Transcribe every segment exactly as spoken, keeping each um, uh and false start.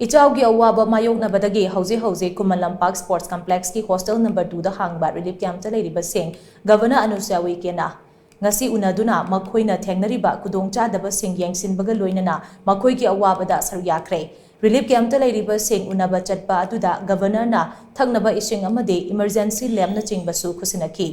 ꯏꯆꯥꯎꯒꯤ ꯑꯋꯥꯕ ꯃꯥꯌꯣꯛꯅꯕꯗꯒꯤ ꯍꯧꯖꯤꯛ ꯍꯧꯖꯤꯛ Khuman Lampak sports ꯀꯝꯄ꯭ꯂꯦꯛꯁꯀꯤ hostel number ꯇꯨꯗ ꯍꯥꯡꯕ ꯔꯤꯂꯤꯐ ꯀꯦꯝꯞꯇ ꯂꯩꯔꯤꯕꯁꯤꯡ ꯒꯚꯔꯅꯔ ꯑꯅꯨꯁ꯭ꯌꯥ ꯎꯏꯀꯦꯅ ꯉꯁꯤ ꯎꯅꯗꯨꯅ ꯃꯈꯣꯏꯅ ꯊꯦꯡꯅꯔꯤꯕ ꯈꯨꯗꯣꯡꯆꯥꯗꯕꯁꯤꯡ ꯌꯦꯡꯁꯤꯟꯕꯒ ꯂꯣꯏꯅꯅ ꯃꯈꯣꯏꯒꯤ ꯑꯋꯥꯕꯗ ꯁꯔꯨꯛ ꯌꯥꯈ꯭ꯔꯦ꯫ ꯔꯤꯂꯤꯐ ꯀꯦꯝꯞꯇ ꯂꯩꯔꯤꯕꯁꯤꯡ ꯎꯅꯕ ꯆꯠꯄ ꯑꯗꯨꯗ ꯒꯚꯔꯅꯔꯅ ꯊꯛꯅꯕ ꯏꯁꯤꯡ ꯑꯃꯗꯤ ꯏꯃꯔꯖꯦꯟꯁꯤ ꯂꯦꯝꯞꯅꯆꯤꯡꯕꯁꯨ ꯈꯨꯠꯁꯤꯟꯅꯈꯤ꯫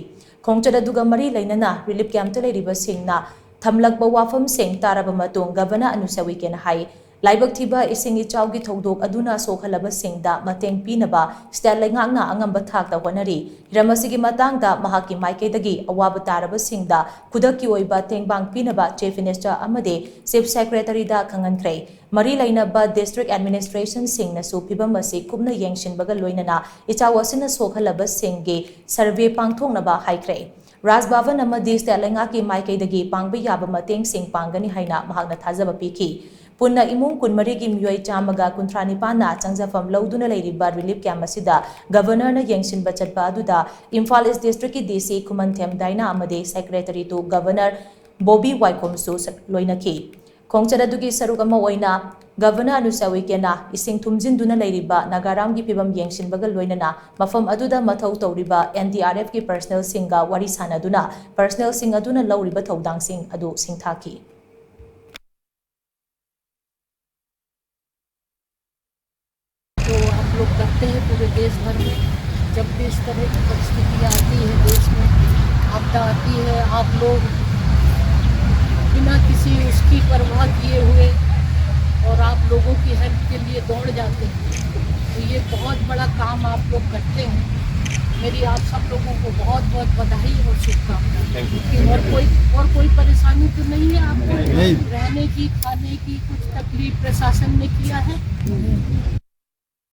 ꯈꯣꯡꯆꯠ ꯑꯗꯨꯒ ꯃꯔꯤ ꯂꯩꯅꯅ ꯔꯤꯂꯤꯐ ꯀꯦꯝꯞꯇ ꯂꯩꯔꯤꯕꯁꯤꯡꯅ ꯊꯝꯂꯛꯄ ꯋꯥꯐꯝꯁꯤꯡ ꯇꯥꯔꯕ ꯃꯇꯨꯡ ꯒꯚꯔꯅꯔ ꯑꯅꯨꯁ꯭ꯌꯥ ꯎꯏꯀꯦꯅ ꯍꯥꯏ, ꯂꯥꯏꯕꯛ ꯊꯤꯕ ꯏꯁꯤꯡ ꯏꯆꯥꯎꯒꯤ ꯊꯧꯗꯣꯛ ꯑꯗꯨꯅ ꯁꯣꯛꯍꯜꯂꯕꯁꯤꯡꯗ ꯃꯇꯦꯡ ꯄꯤꯅꯕ ꯁ꯭ꯇꯦꯠ ꯂꯩꯉꯥꯛꯅ ꯑꯉꯝꯕ ꯊꯥꯛꯇ ꯍꯣꯠꯅꯔꯤ꯫ ꯍꯤꯔꯝ ꯑꯁꯤꯒꯤ ꯃꯇꯥꯡꯗ ꯃꯍꯥꯛꯀꯤ ꯃꯥꯏꯀꯩꯗꯒꯤ ꯑꯋꯥꯕ ꯇꯥꯔꯕꯁꯤꯡꯗ ꯈꯨꯗꯛꯀꯤ ꯑꯣꯏꯕ ꯇꯦꯡꯕꯥꯡ ꯄꯤꯅꯕ ꯆꯤꯐ ꯃꯤꯅꯤꯁꯇꯔ ꯑꯃꯗꯤ ꯆꯤꯐ ꯁꯦꯀ꯭ꯔꯦꯇꯔꯤꯗ ꯈꯪꯍꯟꯈ꯭ꯔꯦ꯫ ꯃꯔꯤ ꯂꯩꯅꯕ ꯗꯤꯁꯇ꯭ꯔꯤꯛ ꯑꯦꯗꯃꯤꯅꯤꯁꯇ꯭ꯔꯦꯁꯟꯁꯤꯡꯅꯁꯨ ꯐꯤꯚꯝ ꯑꯁꯤ ꯀꯨꯞꯅ ꯌꯦꯡꯁꯤꯟꯕꯒ ꯂꯣꯏꯅꯅ ꯏꯆꯥꯎ ꯑꯁꯤꯅ ꯁꯣꯛꯍꯜꯂꯕꯁꯤꯡꯒꯤ ꯁꯔꯚꯦ ꯄꯥꯡꯊꯣꯛꯅꯕ ꯍꯥꯏꯈ꯭ꯔꯦ꯫ ꯔꯥꯖ ꯚꯕꯟ ꯑꯃꯗꯤ ꯁ꯭ꯇꯦꯠ ꯂꯩꯉꯥꯛꯀꯤ ꯃꯥꯏꯀꯩꯗꯒꯤ ꯄꯥꯡꯕ ꯌꯥꯕ ꯃꯇꯦꯡꯁꯤꯡ ꯄꯥꯡꯒꯅꯤ ꯍꯥꯏꯅ ꯃꯍꯥꯛꯅ ꯊꯥꯖꯕ ꯄꯤꯈꯤ꯫ ꯄꯨꯟꯅ ꯏꯃꯨꯡ ꯀꯨꯟꯃꯔꯤꯒꯤ ꯃꯤꯑꯣꯏ ꯆꯥꯝꯃꯒ ꯀꯨꯟꯊ꯭ꯔꯥ ꯅꯤꯄꯥꯟꯅ ꯆꯪꯖꯐꯝ ꯂꯧꯗꯨꯅ ꯂꯩꯔꯤꯕ ꯔꯤꯂꯤꯐ ꯀꯦꯝꯞ ꯑꯁꯤꯗ ꯒꯚꯔꯅꯔꯅ ꯌꯦꯡꯁꯤꯟꯕ ꯆꯠꯄ ꯑꯗꯨꯗ ꯏꯝꯐꯥꯜ ꯏꯁ ꯗꯤꯁꯇ꯭ꯔꯤꯛꯀꯤ ꯗꯤ ꯁꯤ ꯈꯨꯃꯟꯊꯦꯝ ꯗꯥꯏꯅꯥ ꯑꯃꯗꯤ ꯁꯦꯀ꯭ꯔꯦꯇꯔꯤ ꯇꯨ ꯒꯚꯔꯅꯔ ꯕꯣꯕꯤ ꯋꯥꯏꯈꯣꯝꯁꯨ ꯁ-, ꯂꯣꯏꯅꯈꯤ꯫ ꯈꯣꯡꯆꯠ ꯑꯗꯨꯒꯤ ꯁꯔꯨꯛ ꯑꯃ ꯑꯣꯏꯅ ꯒꯚꯔꯅꯔ ꯑꯅꯨꯁ꯭ꯌꯥ ꯎꯏꯀꯦꯅ ꯏꯁꯤꯡ ꯊꯨꯝꯖꯤꯟꯗꯨꯅ ꯂꯩꯔꯤꯕ ꯅꯥꯒꯥꯔꯥꯝꯒꯤ ꯐꯤꯚꯝ ꯌꯦꯡꯁꯤꯟꯕꯒ ꯂꯣꯏꯅꯅ ꯃꯐꯝ ꯑꯗꯨꯗ ꯃꯊꯧ ꯇꯧꯔꯤꯕ ꯑꯦꯟ ꯗꯤ ꯑꯥꯔ ꯑꯦꯐꯀꯤ ꯄꯔꯁꯅꯦꯜꯁꯤꯡꯒ ꯋꯥꯔꯤ ꯁꯥꯅꯗꯨꯅ ꯄꯔꯁꯅꯦꯜꯁꯤꯡ ꯑꯗꯨꯅ ꯂꯧꯔꯤꯕ ꯊꯧꯗꯥꯡꯁꯤꯡ ꯑꯗꯨ ꯁꯤꯡꯊꯥꯈꯤ꯫ तो हम लोग करते हैं पूरे देश भर में। जब भी इस तरह की परिस्थितियाँ आती है देश में, आपदा आती है, आप लोग बिना किसी उसकी परवाह किए हुए और आप लोगों की हेल्प के लिए दौड़ जाते हैं। तो ये बहुत बड़ा काम आप लोग करते हैं। मेरी आप सब लोगों को बहुत बहुत बधाई और शुभकामनाएं। Thank you। और कोई, और कोई परेशानी तो नहीं है आपको? नहीं। रहने की, खाने की कुछ तकलीफ प्रशासन ने किया है?